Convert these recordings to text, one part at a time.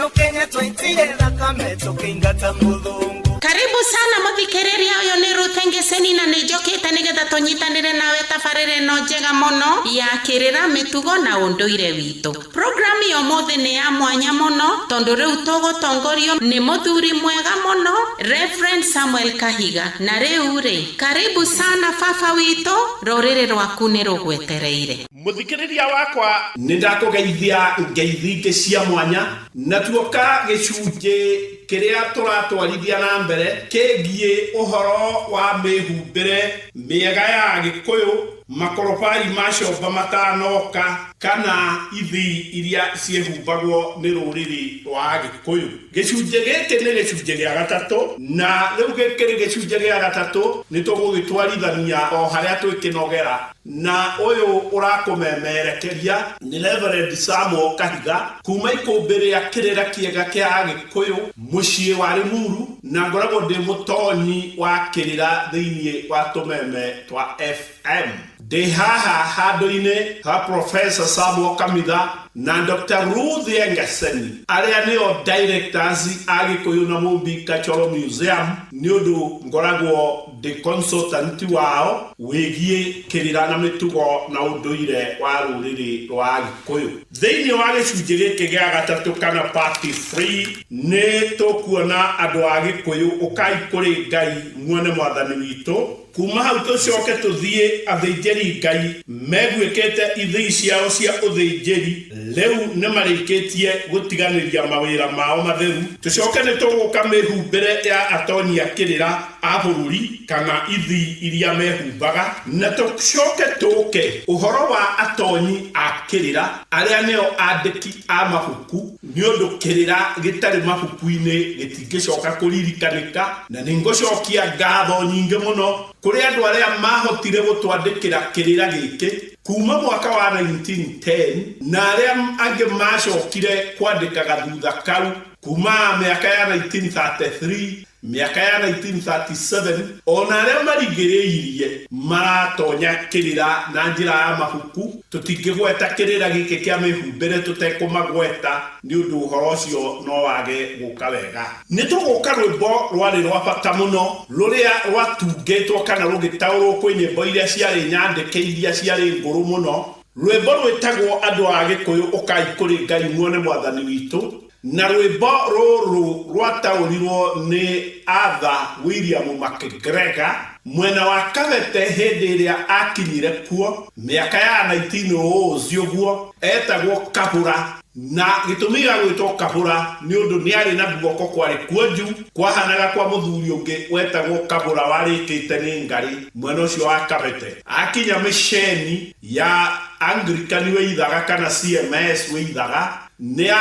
Ino Kenya twaitire thakame tũkĩingata mũthũngũ. Karibu sana muthikiriria, uyu ni Ruth Ngeseni na nĩ njũkĩte nĩgetha tũnyitanĩre nawe tabarĩra ĩno njega mũno ya kĩrĩra, mĩtugo na ũndũire witũ. Programu ya ũmũthĩ nĩ ya mwanya mũno tondũ rĩu tũgũtongorio nĩ mũthuri mwega mũno, Reverend Samuel Kahiga. Na rĩu rĩ, karibu sana baba witũ, rũrĩrĩ rwaku nĩ rũgwetereire. Mũthikĩrĩria wakwa, nĩ ndakũgeithia ngeithi ingĩ cia mwanya, na tuoka gĩcunjĩ kĩrĩa tũratwarithia na mbere kĩgiĩ ũhoro wa mĩhumbĩre mĩega ya Gĩkũyũ, makorobai ma comba matanoka, kana ithii iria ciĩhumbagwo nĩ rũrĩrĩ rwa Gĩkũyũ. Gĩcunjĩ gĩkĩ nĩ gĩcunjĩ gĩa gatatũ, na rĩu gĩkĩ nĩ gĩcunjĩ gĩa gatatũ nĩ tũgũgĩtwarithania o harĩa twĩkĩnogera. Na ũyũ ũrakũmemerekeria nĩ Reverend Samuel Kahiga kuma ikũmbĩ rĩa kĩrĩra kĩega kĩa Agĩkũyũ, mũciĩ wa Limuru, na ngoragwo ndĩ mũtonyi wa kĩrĩra thĩinĩ wa tũmeme twa FM. Ndĩ haha handũ-inĩ ha Professor Samuel Kamitha na Dr. Ruth Engeseni, arĩa nĩo directors a Gĩkũyũ na Mũmbi Cultural Museum, nĩ ũndũ ngoragwo ndĩ consultant wao wĩgiĩ kĩrĩra na mĩtugo na ũndũire wa rũrĩrĩ rwa Gĩkũyũ. Thĩinĩ wa gĩcunjĩ gĩkĩ gĩa gatatũ, kana part 3, nĩ tũkuona andũ a Gĩkũyũ, ũkai kũrĩ Ngai muone mwathani witũ. Kuma hau tũcoke tũthiĩ athĩnjĩri Ngai meguĩkĩte ithii ciao cia ũthĩnjĩri, rĩu nĩ marĩkĩtie gũtiganĩria mawĩra mao matheru. Tũcoke nĩ tũgũka mĩhumbĩre ya atonyi a kĩrĩra a bũrũri, kana ithii iria mehumbaga, na tũcoke tũke ũhoro wa atonyi a kĩrĩra, arĩa nĩo andĩki a mabuku, nĩ ũndũ kĩrĩra gĩtarĩ mabuku-inĩ gĩtingĩcoka kũririkanĩka. Na nĩ ngũcokia ngatho nyingĩ mũno kũrĩ andũ arĩa mahotire gũtwandĩkĩra kĩrĩra gĩkĩ kuma mwaka wa 1910, na arĩa angĩ macokire kwandĩkaga thutha kau, kuma mĩaka ya 1933, mĩaka ya 1937, ona arĩa marigĩrĩirie maratonya kĩrĩra na njĩra ya mabuku. Tũtingĩgweta kĩrĩra gĩkĩ kĩa mĩhumbĩre tũtekũmagweta, nĩ ũndũ ũhoro ũcio no wage gũka wega. Nĩ tũgũka rwĩmbo rwarĩ rwa bata mũno, rũrĩa rwatungĩtwo kana rũgĩtaũrwo kwĩ nyĩmbo iria ciarĩ nyandĩke, iria ciarĩ ngũrũ mũno, rwĩmbo rwĩtagwo "Andũ a Gĩkũyũ Ũkai Kũrĩ Ngai Muone Mwathani Witũ". Na rwĩmbo rũrũ rwataũrirwo nĩ Arthur William MacGregor mwena wa Kabete hĩndĩ ĩrĩa akinyire kuo mĩaka ya 1900 ũguo. Etagwo Kabũra, na gĩtũmi gĩa gwĩtwo Kabũra nĩ ũndũ nĩ arĩ na guoko kwarĩ kuonju kwahanaga kwa mũthuri ũngĩ wetagwo Kabũra, warĩkĩte nĩ ngarĩ mwena ũcio wa Kabete. Akinya mĩceni ya Anglican wĩ kana CMS wĩ Ithaga, nĩ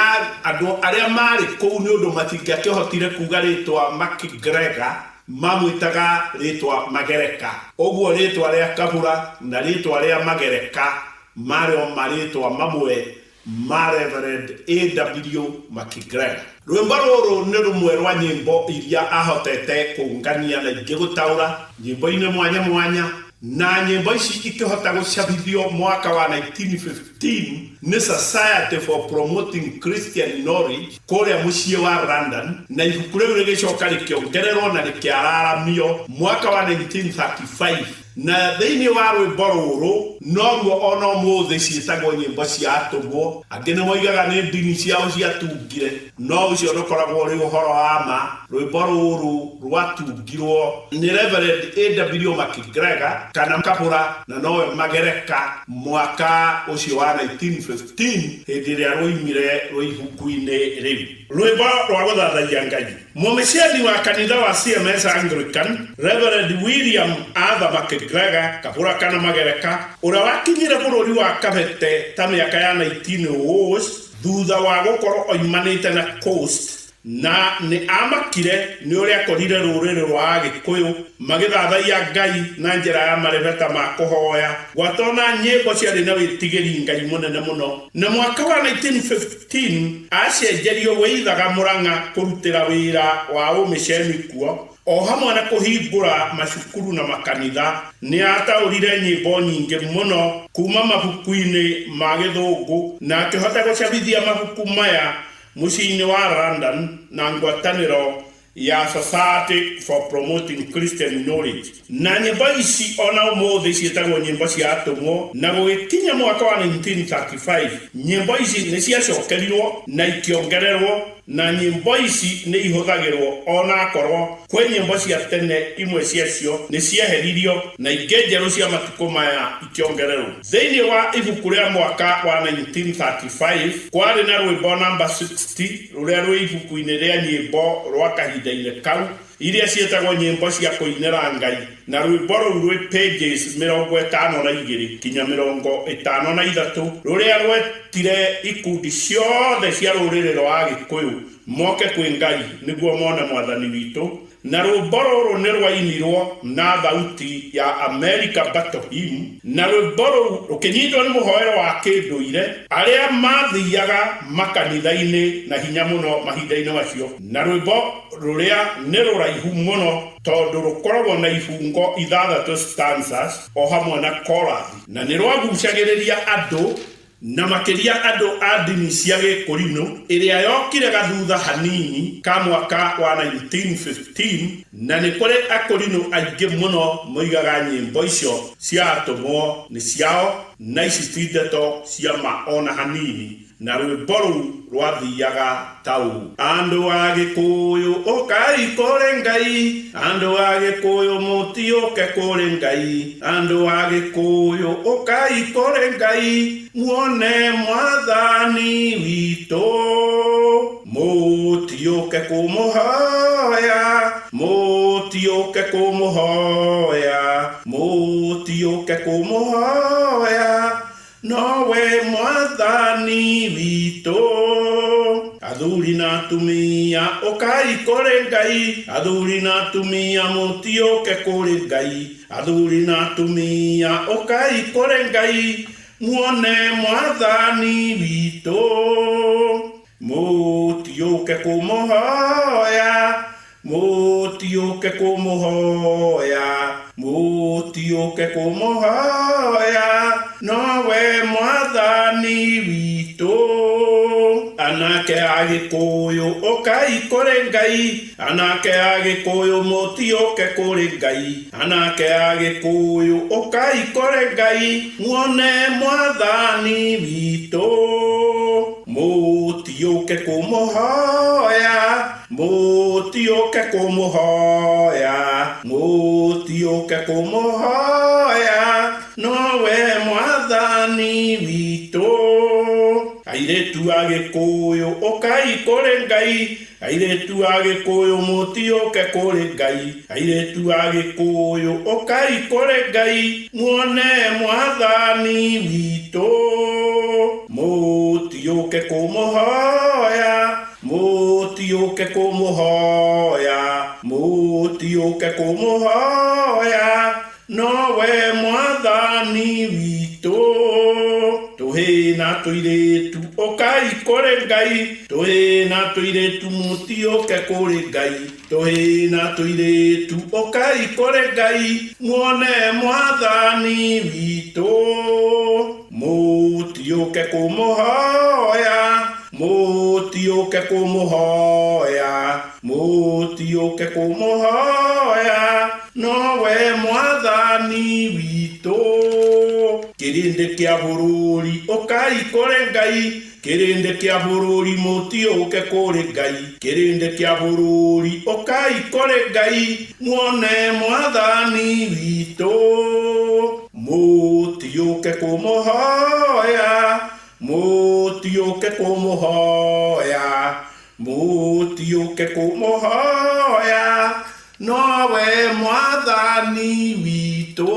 andũ arĩa marĩ kũu, nĩ ũndũ matingĩakĩhotire kuga rĩtwa MacGregor, mamwĩtaga rĩtwa Magereka. Ũguo rĩtwa rĩa Kabũra na rĩtwa rĩa Magereka marĩ o marĩtwa mamwe ma Reverend A.W. MacGregor. Rwĩmbo rũrũ nĩ rũmwe rwa nyĩmbo iria ahotete kũngania na ingĩ gũtaũra nyĩmbo-inĩ mwanya mwanya, na nyĩmbo ici ikĩhota gũcabithio mwaka wa 1915 nĩ Society for Promoting Christian Knowledge kũrĩa mũciĩ wa London, na ibuku rĩu rĩgĩcoka rĩkĩongererwo na rĩkĩararamio mwaka wa 1935. Na thĩinĩ wa rwĩmbo rũrũ noruo ona ũmũthĩ ciĩtagwo nyĩmbo cia atũmwo. Angĩ nĩ moigaga nĩ ndini ciao ciatungire, no ũcio ndũkoragwo ũrĩ ũhoro wa ma. Rwĩmbo rũrũ rwatungirwo nĩ Reverend A.W. MacGregor, kana Kabũra, na nowe Magereka, mwaka ũcio wa 1915, hĩndĩ ĩrĩa rwoimire rwĩ ibuku-inĩ rĩu, rwĩmbo rwa gũthathaiya Ngai. Mũmĩceni wa kanitha wa CMS Anglican, Reverend William Arthur MacGregor, Kabũra kana Magereka, ũrĩa wakinyire bũrũri wa Kabete ta mĩaka ya 1900 thutha wa gũkorwo oimanĩte na Coast, na nĩ amakire nĩ ũrĩa akorire rũrĩrĩ rwa Agĩkũyũ magĩthathaiya Ngai na njĩra ya marebeta ma kũhoya, gwata ona nyĩmbo ciarĩ na wĩtigĩri Ngai mũnene mũno. Na mwaka wa 1915 acenjerio wĩ Mũrang'a kũrutĩra wĩra wa ũmĩceni kuo, o hamwe na kũhingũra macukuru na makanitha. Nĩ ataũrire nyĩmbo nyingĩ mũno kuma mabuku-inĩ ma gĩthũngũ, na akĩhota gũcabithia mabuku maya. Mũciĩ-inĩ wa London na ngwatanĩro ya Society for Promoting Christian Knowledge. Na nyĩmbo ici ona ũmũthĩ ciĩtagwo nyĩmbo cia atũmwo, na gũgĩkinya mwaka wa 1935 nyĩmbo ici nĩ ciacokerirwo na ikĩongererwo, na nyĩmbo ici nĩ ihũthagĩrwo onakorwo kwĩ nyĩmbo cia tene imwe ciacio nĩ cieheririo na ingĩ njerũ cia matukũ maya ikĩongererwo. Thĩinĩ wa ibuku rĩa mwaka wa 1935 kwarĩ na rwĩmbo namba 60 rũrĩa rwĩ ibuku-inĩ rĩa nyĩmbo rwa kahinda-inĩ kau, iria ciĩtagwo nyĩmbo cia kũinĩra Ngai, na rwĩmbo rũu rwĩ pages 52 kinya 53, rũrĩa rwetire ikundi ciothe cia rũrĩrĩ rwa Agĩkũyũ moke kwĩ Ngai nĩguo mone mwathani witũ. Na rwĩmbo rũrũ nĩ rwainirwo na thauti ya America Battle Hymn, na rwĩmbo rũu rũkĩnyitwo nĩ mũhoero wa kĩndũire arĩa mathiaga makanitha-inĩ na hinya mũno mahinda-inĩ macio. Na rwĩmbo rũrĩa nĩ rũraihu mũno tondũ rũkoragwo na ibungo ithathatũ, stanzas, o hamwe na chorus, na nĩ rwagucagĩrĩria andũ, na makĩria andũ a ndini cia gĩkũrinũ ĩrĩa yokire gathutha hanini ka mwaka wa 1915. Na nĩ kũrĩ akũrinũ aingĩ mũno moigaga nyĩmbo icio cia atũmwo nĩ ciao, na ici ti ndeto cia ma ona hanini. Na rwĩmbo rũu rwathiaga ta ũũ: Andũ a Gĩkũyũ, ũkai kũrĩ Ngai, andũ a Gĩkũyũ mũtiũke kũrĩ Ngai, andũ a Gĩkũyũ ũkai kũrĩ Ngai, muone mwathani witũ, mũtiũke kũmũhoya, mũtiũke kũmũhoya, mũtiũke kũmũhoya, nowe mwathani witũ. Athuri na atumia, ũkai kũrĩ Ngai, athuri na atumia mũtiũke kũrĩ Ngai, athuri na atumia ũkai kũrĩ Ngai, muone mwathani witũ, mũtiũke kũmũhoya, mũtiũke kũmũhoya, mũtiũke kũmũhoya, nowe mwathani witũ. Anake a Gĩkũyũ, ũkai kũrĩ Ngai, anake a Gĩkũyũ mũtiũke kũrĩ Ngai, anake a Gĩkũyũ ũkai kũrĩ Ngai, muone mwathani witũ, mũtiũke kũmũhoya, mũtiũke kũmũhoya, mũtiũke kũmũhoya, nowe mwathani witũ. Airĩtu a Gĩkũyũ, ũkai kũrĩ Ngai, airĩtu a Gĩkũyũ mũtiũke kũrĩ Ngai, airĩtu a Gĩkũyũ ũkai kũrĩ Ngai, muone mwathani witũ, mũtiũke kũmũhoya, mũtiũke kũmũhoya, mũtiũke kũmũhoya, nowe mwathani witũ. Tũhĩĩ na tũirĩtu, ũkai kũrĩ Ngai, tũhĩĩ na tũirĩtu mũtiũke kũrĩ Ngai, tũhĩĩ na tũirĩtu ũkai kũrĩ Ngai, muone mwathani witũ, mũtiũke kũmũhoya, mũtiũke kũmũhoya, mũtiũke kũmũhoya, nowe mwathani witũ. Kĩrĩndĩ kĩa bũrũri, ũkai kũrĩ Ngai, kĩrĩndĩ kĩa bũrũri mũtiũke kũrĩ Ngai, kĩrĩndĩ kĩa bũrũri ũkai kũrĩ Ngai, muone mwathani witũ, mũtiũke kũmũhoya, mũtiũke kũmũhoya, mũtiũke kũmũhoya, nowe mwathani witũ.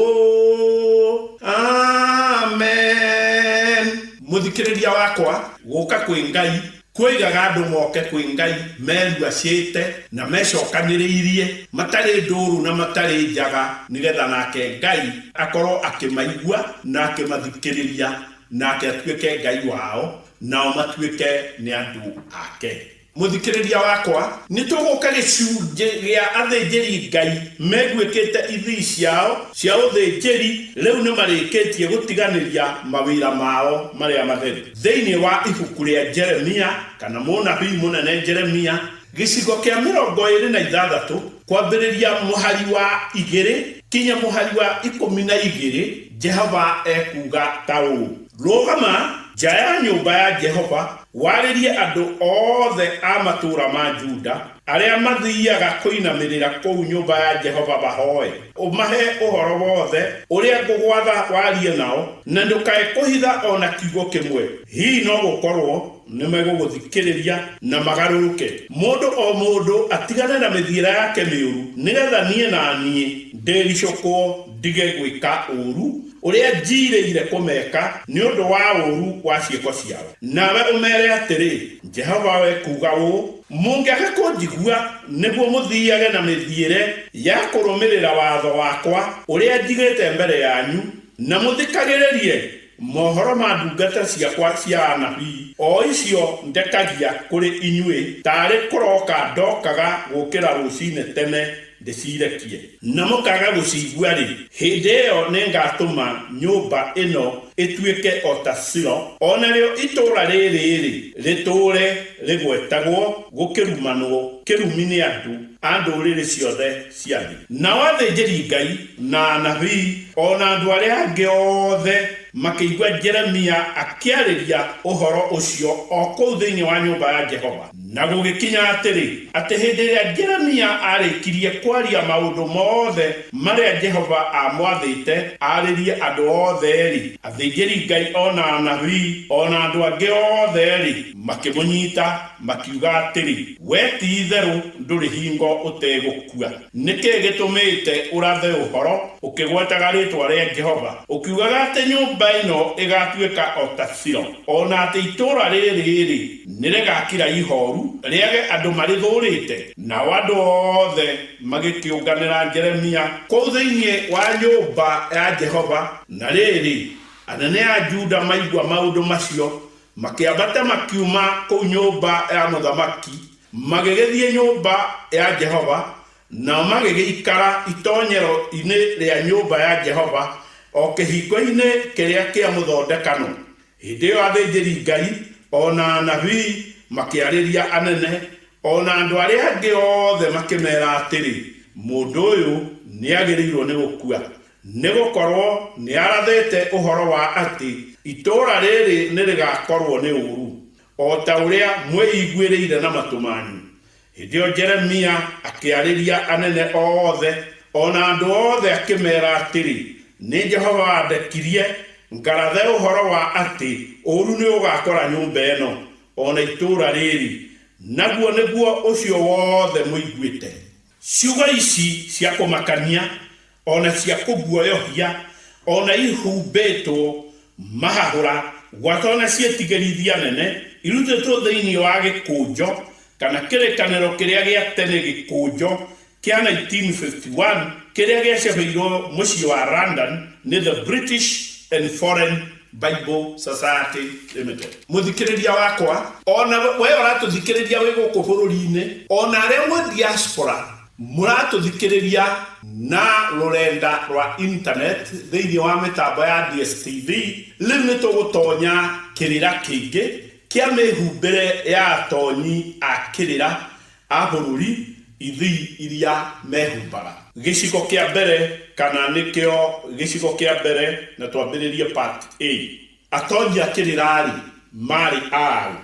Amen. Mũthikĩrĩria wakwa, gũka kwĩ Ngai kwĩigaga andũ moke kwĩ Ngai meruacĩte na mecokanĩrĩirie, matarĩ ndũru na matarĩ njaga, nĩgetha nake Ngai akorwo akĩmaigua na akĩmathikĩrĩria, nake atuĩke Ngai wao, nao matuĩke nĩ andũ ake. Mũthikĩrĩria wakwa, nĩ tũgũka gĩcunjĩ gĩa athĩnjĩri Ngai meguĩkĩte ithii ciao cia ũthĩnjĩri, rĩu nĩ marĩkĩtie gũtiganĩria mawĩra mao marĩa matheru. Thĩinĩ wa ibuku rĩa Jeremia, kana mũnabii mũnene Jeremia, gĩcigo kĩa 26, kwambĩrĩria mũhari wa 2 kinya mũhari wa 12, Jehova ekuuga ta ũũ: Rũgama nja ya nyũmba ya Jehova, warĩrie andũ othe a matũũra ma Juda arĩa mathiiaga kũinamĩrĩra kũu nyũmba ya Jehova mahoe. Ũmahe ũhoro wothe ũrĩa ngũgwatha warie nao, na ndũkae kũhitha o na kiugo kĩmwe. Hihi no gũkorwo nĩmegũgũthikĩrĩria na magarũrũke, mũndũ o mũndũ atigane na mĩthiĩre yake mĩũru, nĩgeetha niĩ na niĩ ndĩricũkwo ndige gwĩka ũũru ũrĩa njiirĩire kũmeka nĩ ũndũ wa ũũru wa ciĩko ciao. Nawe ũmeere atĩrĩ, Jehova ekuuga ũũ, Mũngĩaga kũnjigua nĩguo mũthiiage na mĩthiĩre ya kũrũmĩrĩra watho wakwa ũrĩa njigĩte mbere yanyu, na mũthikagĩrĩrie mohoro ma ndungata ciakwa cia anabii, o icio ndekagia kũrĩ inyuĩ taarĩ kũroka ndokaga gũũkĩra rũciinĩ tene ndĩcirekie, na mũkaaga gũciigua-rĩ, hĩndĩ ĩyo nĩngatũma nyũmba ĩno ĩtuĩke o ta Silo, o narĩo itũũra rĩrĩ-rĩ, rĩtũũre rĩgwetagwo gũkĩrumanwo kĩrumi nĩ andũ a ndũrĩrĩ ciothe cia thĩ. Nao athĩnjĩri-Ngai, na anabii, o na andũ arĩa angĩ othe makĩigua Jeremia akĩarĩria ũhoro ũcio o kũu thĩinĩ wa nyũmba ya Jehova. Na gũgĩkinya atĩrĩ, atĩ hĩndĩ ĩrĩa Jeremia aarĩkirie kwaria maũndũ mothe marĩa Jehova aamwathĩte aarĩrie andũ othe-rĩ, athĩnjĩri-Ngai o na anabii, o na andũ angĩ othe-rĩ, makĩmũnyita, makiuga atĩrĩ, Wee ti-itherũ ndũrĩ hingo ũtegũkua. Nĩ kĩĩ gĩtũmĩte ũrathe ũhoro ũkĩgwetaga rĩĩtwa rĩa Jehova, ũkiugaga atĩ nyũmba ĩno ĩgaatuĩka o ta Silo, o na atĩ itũũra rĩrĩ-rĩ, nĩrĩgakira ihooru, rĩage andũ marĩthũũrĩte? Nao andũ othe magĩkĩũnganĩra Jeremia kũu thĩinĩ wa nyũmba ya Jehova. Na rĩrĩ, anene a Juda maigua maũndũ macio, makĩambata makiuma kũu nyũmba ya mũthamaki, magĩgĩthiĩ nyũmba ya Jehova, nao magĩgĩikara itonyero-inĩ rĩa nyũmba ya Jehova, o kĩhingo-inĩ kĩrĩa kĩa mũthondekano. Hĩndĩ ĩyo athĩnjĩri-Ngai o na anabii makĩarĩria anene o na andũ arĩa angĩ othe makĩmeera atĩrĩ, Mũndũ ũyũ nĩagĩrĩirwo nĩ gũkua, nĩgũkorwo nĩarathĩte ũhoro wa atĩ itũũra rĩrĩ nĩrĩgakorwo nĩ ũũru, o ta ũrĩa mwĩiguĩrĩire na matũ manyu. Hĩndĩ ĩyo Jeremia akĩarĩria anene othe o na andũ othe akĩmeera atĩrĩ, Nĩ Jehova wandekirie ngarathe ũhoro wa atĩ ũũru nĩũgakora nyũmba ĩno o na itũũra rĩrĩ, naguo nĩguo ũcio wothe mũiguĩte. Ciugo ici cia kũmakania o na cia kũguoyohia, o na ihumbĩtwo mahahũra, gwata o na ciĩtigĩrithia nene, irutĩtwo thĩinĩ wa gĩkũnjo kana kĩrĩkanĩro kĩrĩa gĩa tene gĩkũnjo kĩa 1951 kĩrĩa gĩacebeirwo mũciĩ wa London nĩ The British and Foreign Bible Society Limited. Mũthikĩrĩria wakwa, o na we ũratũthikĩrĩria wĩ gũkũ bũrũri-inĩ, o na arĩa mwĩ diaspora, mũratũthikĩrĩria na rũrenda rwa internet thĩinĩ wa mĩtambo ya DSTV, rĩu nĩ tũgũtonya kĩrĩra kĩngĩ kĩa mĩhumbĩre ya atonyi a kĩrĩra a bũrũri ithii iria mehumbaga. Gĩcigo kĩa mbere kana nĩkĩo gĩcigo kĩa mbere na twambĩrĩrie part A. Atonyi a kĩrĩra-rĩ, marĩ a ũ?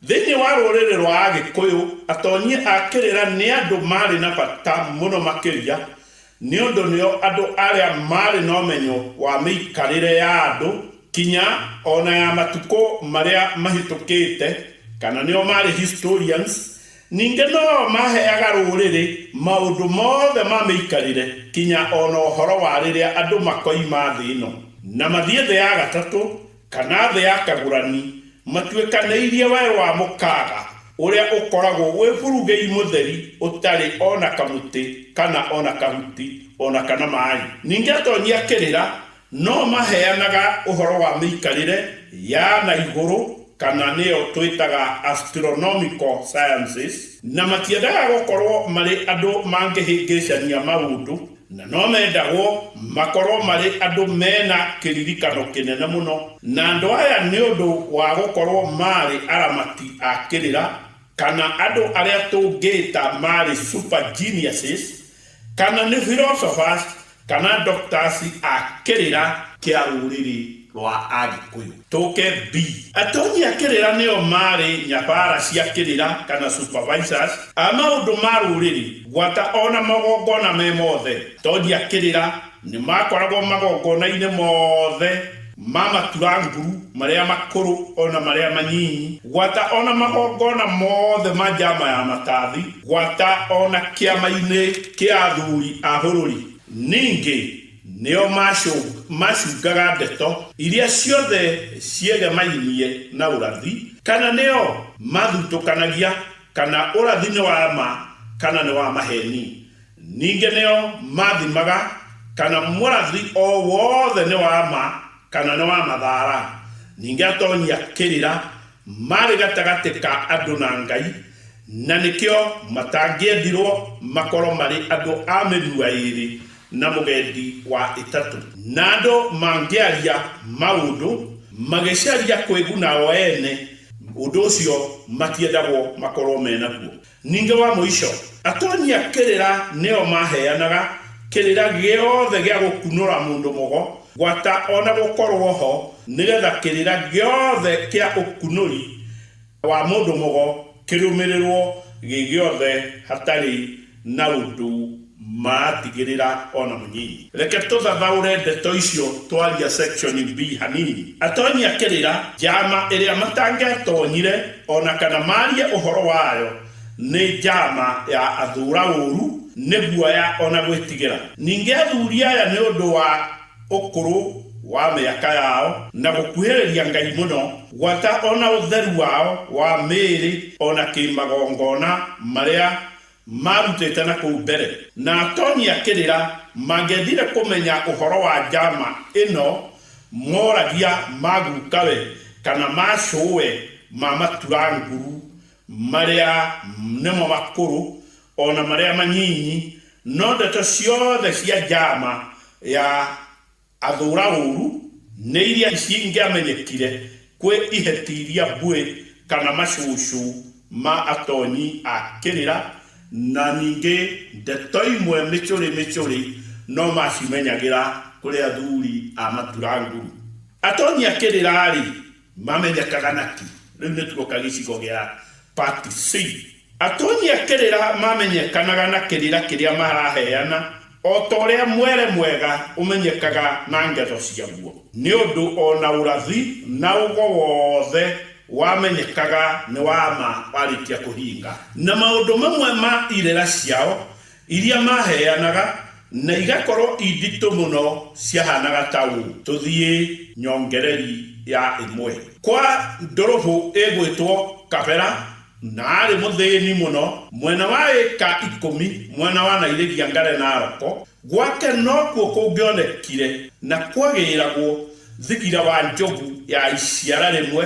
Thĩinĩ wa rũrĩrĩ rwa Agĩkũyũ, atonyi a kĩrĩra nĩ andũ maarĩ na bata mũno makĩria nĩ ũndũ nĩo andũ arĩa maarĩ na ũmenyo wa mĩikarĩre ya andũ kinya o na ya matukũ marĩa mahĩtũkĩte kana nĩo maarĩ historians. Ningĩ no-o maheaga rũrĩrĩ maũndũ mothe ma mĩikarĩre kinya o na ũhoro wa rĩrĩa andũ makoima thĩ ĩno na mathiĩ thĩ ya gatatũ kana thĩ ya kagũrani, matuĩkanĩirie werũ wa mũkaga ũrĩa ũkoragwo wĩ burugĩi mũtheri ũtarĩ o na kamũtĩ kana o na kahuti o na kana maĩ. Ningĩ atonyi a kĩrĩra no maheanaga ũhoro wa mĩikarĩre ya na igũrũ. kana nĩyo twĩtaga astronomical sciences, na matiendaga gũkorwo marĩ andũ mangĩhĩngĩcania maũndũ, na no mendagwo makorwo marĩ andũ mena kĩririkano kĩnene mũno. Na andũ aya nĩ ũndũ wa gũkorwo marĩ aramati a kĩrĩra, kana andũ arĩa tũngĩta marĩ super geniuses, kana nĩ philosophers, kana doctors a kĩrĩra kĩa rũrĩrĩ rwa Agĩkũyũ. Tũke B. Atonyi a kĩrĩra nĩo marĩ nyabara cia kĩrĩra kana supervisors a maũndũ ma rũrĩrĩ gwata ona magongona me mothe. Atonyi a kĩrĩra nĩ makoragwo magongona-inĩ mothe ma matura nguru marĩa makũrũ ona marĩa manyinyi, gwata ona magongona mothe ma njama ya matathi, gwata ona kĩama-inĩ kĩa athuri a bũrũri. Ningĩ nĩo macungaga ndeto iria ciothe ciegemainie na ũrathi, kana nĩo mathutũkanagia kana ũrathi nĩ wa ma kana nĩ wa maheni. Ningĩ nĩo mathimaga kana mũrathi o wothe nĩ wa ma kana nĩ wa mathara. Ningĩ atonyi a kĩrĩra marĩ gatagatĩ ka andũ na Ngai, na nĩkĩo matangĩendirwo makorwo marĩ andũ a mĩrua ĩĩrĩ na mũgendi wa ĩtatũ. Na andũ mangĩaria maũndũ magĩcaria kwĩguna o ene, ũndũ ũcio matiendagwo makorwo me naguo. Ningĩ wa mũico, atonyi a kĩrĩra nĩo maheanaga kĩrĩra gĩothe gĩa gũkunũra mũndũ mũgo, gwata o na gũkorwo ho, nĩ getha kĩrĩra gĩothe kĩa ũkunũri wa mũndũ mũgo kĩrũmĩrĩrwo gĩ gĩothe hatarĩ na ũndũ maratigĩrĩra o na mũnyinyi. Reke tũthathaũre ndeto icio twaria section B hanini. Atonyi a kĩrĩra, njama ĩrĩa matangĩatonyire o na kana marie ũhoro wayo nĩ njama ya athũra ũru, nĩ guoya o na gwĩtigĩra. Ningĩ athuri aya nĩ ũndũ wa ũkũrũ wa mĩaka yao na gũkuhĩrĩria Ngai mũno, gwata o na ũtheru wao wa mĩĩrĩ o na kĩmagongona marĩa maarutĩte na kũu mbere. Na atonyi a kĩrĩra mangĩendire kũmenya ũhoro wa njama ĩno, moragia magukawe kana macũwe ma matura nguru marĩa nĩmo makũrũ o na marĩa manyinyi, no ndeto ciothe cia njama ya Athũra ũũru nĩ iria cingĩamenyekire kwĩ iheti iria mbuĩ kana macũcũ ma atonyi a kĩrĩra, na ningĩ ndeto imwe mĩcũrĩ mĩcũrĩ no macimenyagĩra kũrĩ athuri a matura nguru. Atonyi a kĩrĩra-rĩ, mamenyekaga na kĩ? Rĩu nĩ tuoka gĩcigo gĩa part C. Atonyi a kĩrĩra mamenyekanaga na kĩrĩra kĩrĩa maraheana o ta ũrĩa mwere mwega ũmenyekaga na ngetho ciaguo. Nĩ ũndũ o na ũrathi na ũgo wothe wamenyekaga nĩ wa ma warĩkia kũhinga. Na maũndũ mamwe ma irĩra ciao iria maaheanaga na igakorwo i nditũ mũno ciahanaga ta ũũ, Tũthiĩ nyongereri ya ĩmwe. Kwa ndũrũhũ ĩgwĩtwo Kabera na aarĩ mũthĩni mũno mwena wa ĩka ikũmi mwena wa Nairĩgia Ngare Naroko, gwake nokuo kũngĩonekire na kwagĩragwo thigira wa njogu ya iciara rĩmwe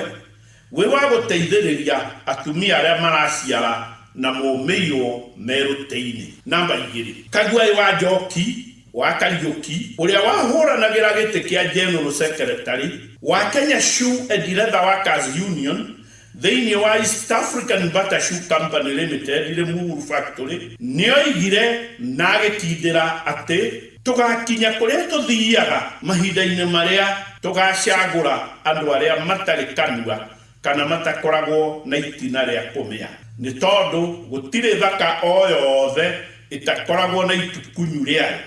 wĩ wa gũteithĩrĩria atumia arĩa maraciara na momĩirwo me rũtĩ-inĩ. Namba igĩrĩ, Kaguaĩ wa Njoki wa Kariũki ũrĩa wahũranagĩra gĩtĩ kĩa General Secretary wa Kenya Shoe and Leather Workers Union thĩinĩ wa East African Bata Shoe Company Limited Limuru Factory nĩoigire na agĩkindĩra atĩ tũgakinya kũrĩa tũthiaga mahinda-inĩ marĩa tũgacagũra andũ arĩa matarĩ kanua kana matakoragwo na itina rĩa kũmĩa, nĩ tondũ gũtirĩ thaka o yothe ĩtakoragwo na itukunyu rĩayo,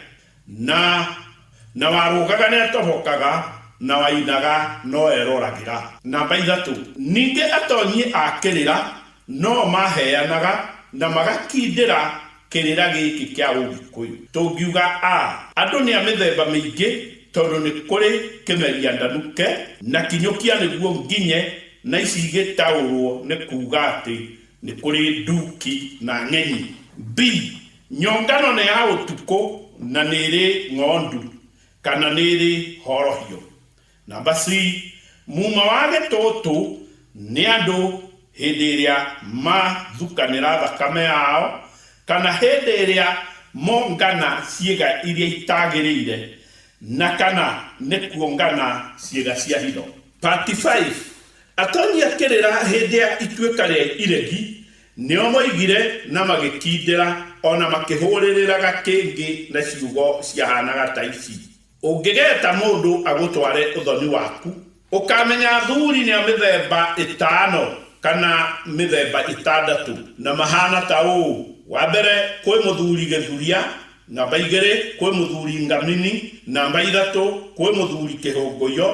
na na warũgaga nĩatobokaga, na wainaga no eroragĩra. Namba ithatũ, ningĩ atonyi a kĩrĩra no maheanaga na magakindĩra kĩrĩra gĩkĩ kĩa Ũgĩkũyũ. Tũngiuga a. Andũ nĩ a mĩthemba mĩingĩ tondũ nĩ kũrĩ kĩmeria ndanuke na kinyũkia nĩguo nginye na ici igĩtaũrwo nĩ kuuga atĩ nĩ kũrĩ nduki na ng'enyi. B. Nyongano nĩ ya ũtukũ na nĩ ĩrĩ ng'ondu kana nĩ ĩrĩ horohio. Namba C. Muma wa gĩtũtũ Nĩ andũ hĩndĩ ĩrĩa mathukanĩra thakame yao kana hĩndĩ ĩrĩa mongana ciĩga iria itagĩrĩire na kana nĩ kuongana ciĩga cia hitho. Part 5. Atonyi a kĩrĩra hĩndĩ ya ituĩka rĩa iregi nĩo moigire na magĩkindĩra o na makĩhũrĩrĩraga kĩngĩ na ciugo ciahanaga ta ici, Ũngĩgeeta mũndũ agũtware ũthoni waku, ũkamenya athuri nĩ a mĩthemba ĩtano kana mĩthemba ĩtandatũ, na mahana ta ũũ, Wa mbere kwĩ mũthuri gĩthuria, namba igĩrĩ kwĩ mũthuri ngamini, namba ithatũ kwĩ mũthuri kĩhũngũiyo,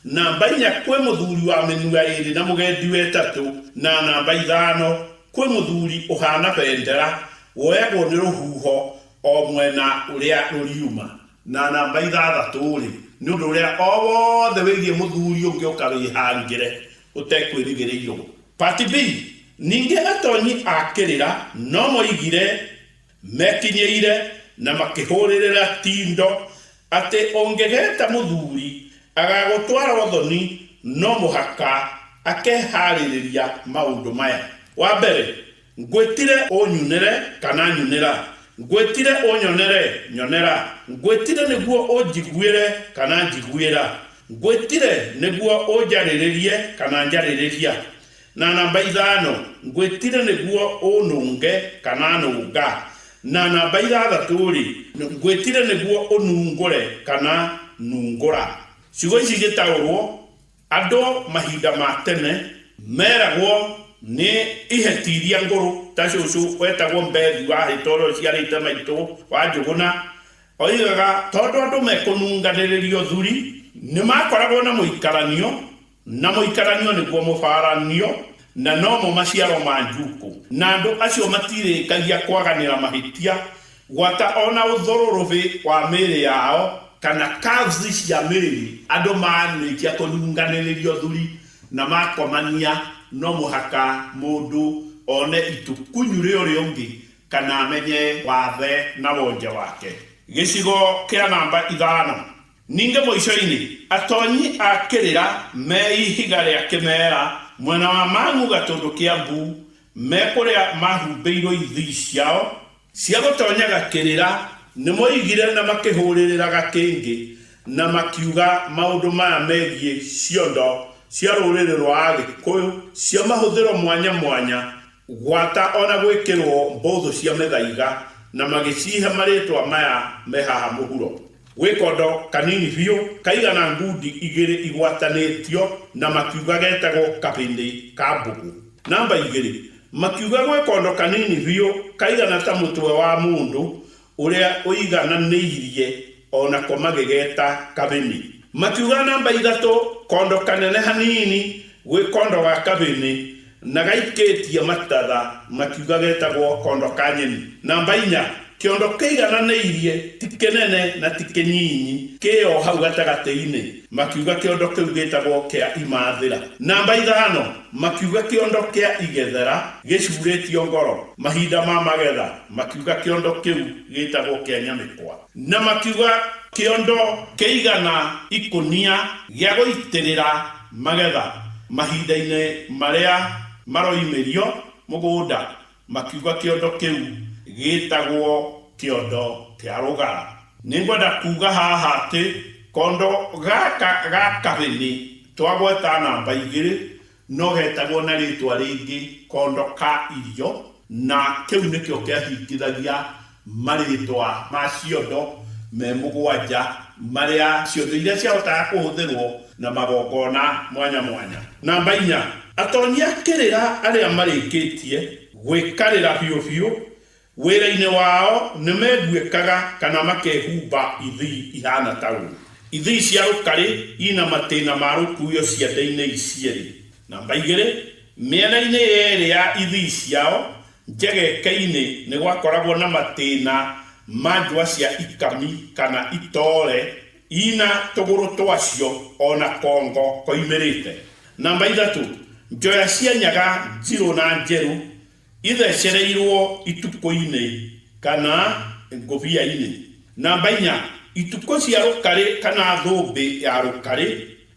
namba inya kwĩ mũthuri wa mĩnua ĩrĩ na mũgendi wa ĩtatũ, na namba ithano kwĩ mũthuri ũhana bendera woyagwo nĩ rũhuho o mwena ũrĩa rũriuma. Na namba ithathatũ-rĩ, nĩ ũndũ ũrĩa o wothe wĩgiĩ mũthuri ũngĩũka wĩhangĩre ũtekwĩrĩgĩrĩirũo. Part B, Ningĩ atonyi a kĩrĩra no moigire mekinyĩire na makĩhũrĩrĩra tindo atĩ ũngĩgeta mũthuri agagũtwara ũthoni no mũhaka akeharĩrĩria maũndũ maya. Wa mbere, Ngwĩtire ũnyunĩre kana nyunĩra, ngwĩtire ũnyonere nyonera, ngwĩtire nĩguo ũnjiguĩre kana njiguĩra, ngwĩtire nĩguo ũnjarĩrĩrie kana njarĩrĩria, na namba ithano, ngwĩtire nĩguo ũnũnge kana nũnga, na namba ithathatũ-rĩ, ngwĩtire nĩguo ũnungũre kana nungũra. Ciugo ici igĩtaũrwo Andũ mahinda ma tene meragwo nĩ iheti iria ngũrũ ta cũcũ wetagwo Mbethi wa Hĩto ũrĩa ũciarĩte maitũ wa Njũgũna, oigaga tondũ andũ mekũnunganĩrĩrio thuri nĩ makoragwo na mũikaranio na mũikaranio nĩguo mũbaranio na nomo maciaro ma njukũ na andũ acio matirĩkagia kwaganĩra mahĩtia Gwata o na ũthũrũrũbĩ wa mĩĩrĩ yao kana calves cia mĩĩrĩ, andũ maarĩkia kũnunganĩrĩrio thuri na makomania no mũhaka mũndũ one itũkunyu rĩa ũrĩa ũngĩ kana amenye wathe na wonje wake. Gĩcigo kĩa namba ithano. Ningĩ mũico-inĩ, atonyi a kĩrĩra me ihiga rĩa kĩmera mwena wa Mang'u Gatũndũ Kĩambu me kũrĩa mahumbĩirwo ithii ciao Cia gũtonyaga kĩrĩra, nĩmoigire na makĩhũrĩrĩraga kĩngĩ, na makiuga maũndũ maya megiĩ ciondo cia rũrĩrĩ rwa Agĩkũyũ cia mahũthĩro mwanya mwanya, gwata ona gwĩkĩrwo mbũthũ cia mĩthaiga, na magĩcihe marĩtwa maya me haha mũhuro. Gwĩ kondo kanini biũ kaigana ngundi igĩrĩ igwatanĩtio na makiuga getagwo kabĩndĩ ka mbũgũ. Namba igĩrĩ, Makiuga gwĩ kondo kanini biũ kaigana ta mũtwe wa mũndũ ũrĩa ũigananĩirie o nako magĩgeta kabĩnĩ. Makiuga namba ithatũ, kondo kanene hanini gwĩ kondo ga kabĩnĩ na gaikĩtie matatha makiuga getagwo kondo ka nyeni. Namba inya, kĩondo kĩigananĩirie ti kĩnene na ti kĩnyinyi kĩ o hau gatagatĩ-inĩ makiuga kĩondo kĩu gĩtagwo kĩa imathĩra. Namba ithano, Makiuga kĩondo kĩa igethera gĩcurĩtio ngoro mahinda ma magetha, makiuga kĩondo kĩu gĩtagwo kĩa nyamĩkwa. Na makiuga kĩondo kĩigana ikũnia gĩa gũitĩrĩra magetha mahinda-inĩ marĩa maroimĩrio mũgũnda, makiuga kĩondo kĩu gĩtagwo kĩondo kĩa rũgara. Nĩngwenda kuuga haha atĩ kondo gaka ga kabĩnĩ twagweta namba igĩrĩ no getagwo na rĩtwa rĩngĩ kondo ka irio, na kĩu nĩkĩo kĩahingithagia marĩtwa ma ciondo me mũgwanja marĩa ciondo iria ciahotaga kũhũthĩrwo na magongona mwanya mwanya. Namba inya, atonyi a kĩrĩra arĩa marĩkĩtie gwĩkarĩra biũ biũ wĩra-inĩ wao nĩ meguĩkaga kana makehumba ithii ihana ta ũũ, ithii cia rũkarĩ ina matĩna ma rũkuio ciande-inĩ cierĩ. Namba igĩrĩ, mĩena-inĩ yerĩ ya ithii ciao Njegeke-inĩ nĩ gwakoragwo na matĩna ma njũa cia ikami kana itoore ina tũgũrũ twacio o na kongo koimĩrĩte. Namba ithatũ, njoya cia nyaga njirũ na njerũ ithecereirwo itukũ-inĩ kana ngũbia-inĩ. Namba inya, itukũ cia rũkarĩ kana thũmbĩ ya rũkarĩ.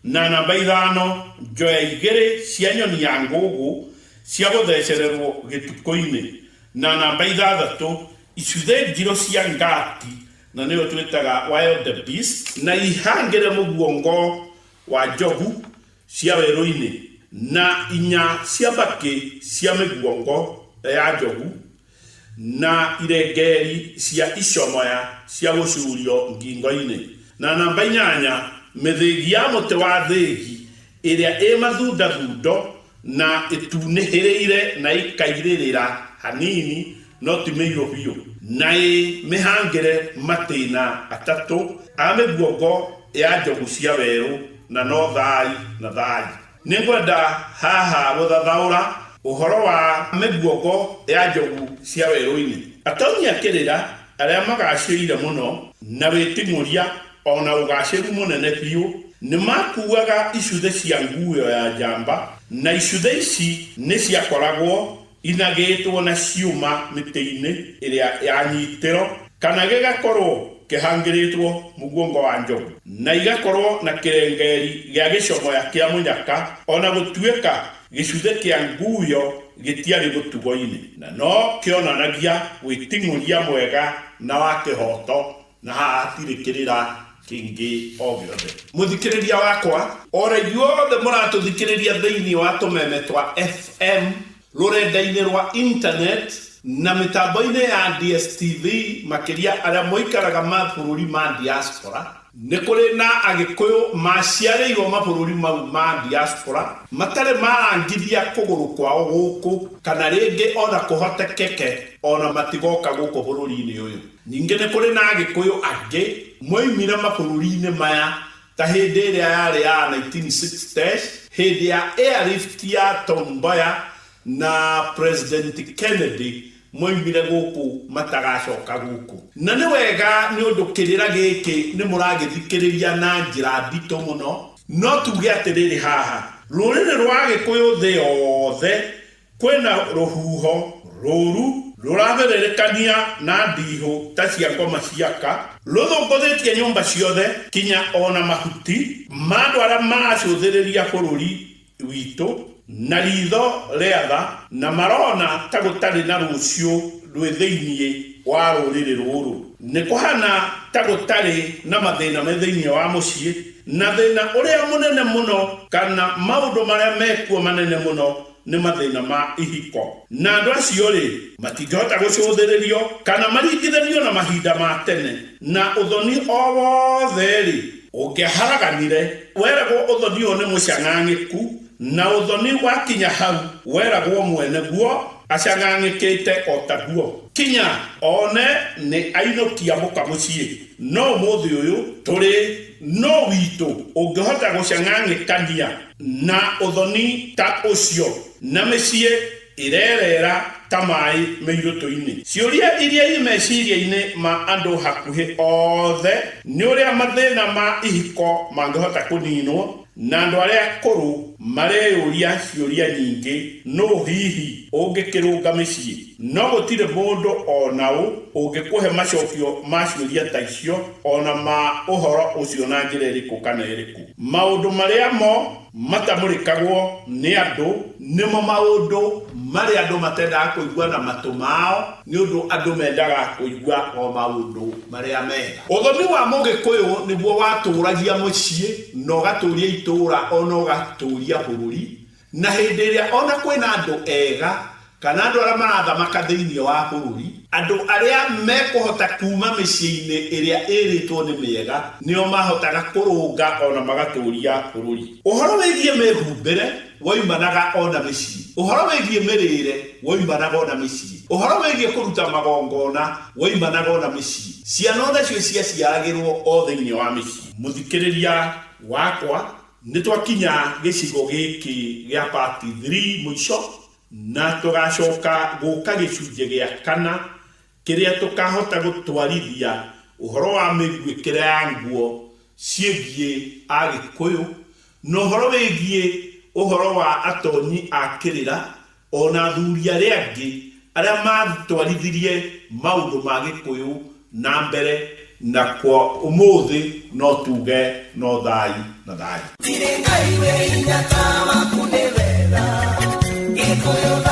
Na namba 5, njoya 2 cia nyoni ya ngũgũ cia gũthecererwo gĩtukũ-inĩ. Na namba 6, icuthe njirũ cia ngati, na nĩyo twĩtaga wild beast, na ihangĩre mũguongo wa njogu cia werũ-inĩ, na 4 cia mbakĩ cia mĩguongo ya njogu, na irengeri cia icomoya cia gũcurio ngingo-inĩ. Na namba 8, mĩthĩgi ya mũtĩ wa thĩgi ĩrĩa ĩ mathundathundo na ĩtunĩhĩrĩire na ĩkairĩrĩra hanini no ti mĩirũ biũ, na ĩ mĩhangĩre matĩna 3 a mĩguongo ya njogu cia werũ, na no thai na thai. Nĩngwenda haha gũthathaũra ũhoro wa mĩguongo ya njogu cia werũ-inĩ. Atonyi a kĩrĩra arĩa magacĩire mũno na wĩting'ũria ona ũgacĩru mũnene biũ nĩ makuaga icuthe cia nguo ya njamba, na icuthe ici nĩ ciakoragwo inagĩtwo na ciũma mĩtĩ-inĩ ĩrĩa yanyitĩro, kana gĩgakorwo kĩhangĩrĩtwo mũguongo wa njogu, na igakorwo na kĩrengeri gĩa gĩcomoya kĩa mũnyaka, ona gũtuĩka gĩcuthe kĩa nguyo gĩtiarĩ mũtugo-inĩ, na no kĩonanagia wĩting'ũria mwega na wa kĩhoto, na haha hatirĩ kĩrĩra kĩngĩ o gĩothe. Mũthikĩrĩria wakwa, ora ithuothe mũratũthikĩrĩria thĩinĩ wa tũmeme twa FM, rũrenda-inĩ rwa internet, na mĩtambo-inĩ ya DSTV, makĩria arĩa moikaraga mabũrũri ma diaspora. Nĩ kũrĩ na Agĩkũyũ maciarĩirwo mabũrũri mau ma diaspora matarĩ marangithia kũgũrũ kwao gũkũ, kana rĩngĩ ona kũhotekeke ona matigoka gũkũ bũrũri-inĩ ũyũ. Ningĩ nĩ kũrĩ na Agĩkũyũ angĩ moimire mabũrũri-inĩ maya ta hĩndĩ ĩrĩa yarĩ ya 1960s, hĩndĩ ya airlift ya Tom Mboya na President Kennedy, moimire gũkũ matagacoka gũkũ. Na nĩ wega nĩ ũndũ kĩrĩra gĩkĩ nĩ mũragĩthikĩrĩria na njĩra nditũ mũno. No tuge atĩrĩrĩ haha, rũrĩrĩ rwa Agĩkũyũ thĩ yothe kwĩna rũhuho rũru rũrabererекania na ndihũ ta cia ngoma ciaka, rũthũngũthĩtie nyũmba ciothe kinya ona mahuti ma andũ arĩa maracũthĩrĩria bũrũri witũ na ritho rĩa tha, na marona ta gũtarĩ na rũciũ rwĩ thĩinĩ wa rũrĩrĩ rũrũ. Nĩ kũhana ta gũtarĩ na mathĩna me thĩinĩ wa mũciĩ, na thĩna ũrĩa mũnene mũno kana maũndũ marĩa mekuo manene mũno nĩ mathĩna ma ihiko. Na andũ acio rĩ, matingĩhota gũcũthĩrĩrio kana maringithanio na mahinda ma tene, na ũthoni o wothe rĩ ũngĩaharaganire weragwo ũthoni ũyũ nĩ mũcang'ang'ĩku, na ũthoni wakinya hau weragwo mwene guo acang'ang'ĩkĩte o taguo, kinya one nĩ ainũkia mũka mũciĩ. No ũmũthĩ ũyũ tũrĩ no witũ ũngĩhota gũcang'ang'ĩkania na ũthoni ta ũcio, na mĩciĩ ĩrerera ta maĩ mĩirũtũ-inĩ. Ciũria iria i meciria-inĩ ma andũ hakuhĩ othe nĩ ũrĩa mathĩna ma ihiko mangĩhota kũninwo, na andũ arĩa akũrũ mareyũria ciũria nyingĩ, nũ hihi ũngĩkĩrũnga mĩciĩ? No gũtirĩ mũndũ ona ũ ũngĩkũhe macokio ma ciũria ta icio, ona ma ũhoro ũcio na njĩra ĩrĩkũ kana ĩrĩkũ. Maũndũ marĩa mo matamũrĩkagwo nĩ andũ nĩmo maũndũ marĩa andũ matendaga kũigua na matũ mao, nĩ ũndũ andũ mendaga kũigua o maũndũ marĩa mega. Ũthoni wa Mũgĩkũyũ nĩguo watũragia mũciĩ, na ũgatũria itũũra, ona ũgatũria bũrũri. Na hĩndĩ ĩrĩa ona kwĩna andũ ega kana andũ arĩa marathamaka thĩinĩ wa bũrũri, andũ arĩa mekũhota kuma mĩciĩ-inĩ ĩrĩa ĩrĩtwo nĩ mĩega nĩo mahotaga kũrũnga ona magatũria bũrũri. Ũhoro wĩgiĩ mĩhumbĩre woimanaga ona mĩciĩ, ũhoro wĩgiĩ mĩrĩre woimanaga ona mĩciĩ, ũhoro wĩgiĩ kũruta magongona woimanaga ona mĩciĩ. Ciana onacio ciaciaragĩrwo o thĩinĩ wa mĩciĩ. Mũthikĩrĩria wakwa, nĩ twakinya gĩcigo gĩkĩ gĩa part 3 mũico, na tũgacoka gũka gĩcunjĩ gĩa 4 kĩrĩa tũkahota gũtwarithia ũhoro wa mĩguĩkĩre ya nguo ciĩgiĩ Agĩkũyũ, na ũhoro wĩgiĩ ũhoro wa atonyi a kĩrĩra ona athuri arĩa angĩ arĩa matwarithirie maũndũ ma Gĩkũyũ na mbere. Na kwa ũmũthĩ no tuge no thai na thai. Tirĩ Ngai wĩ hinya ta waku nĩ wega. Gĩkũyũ.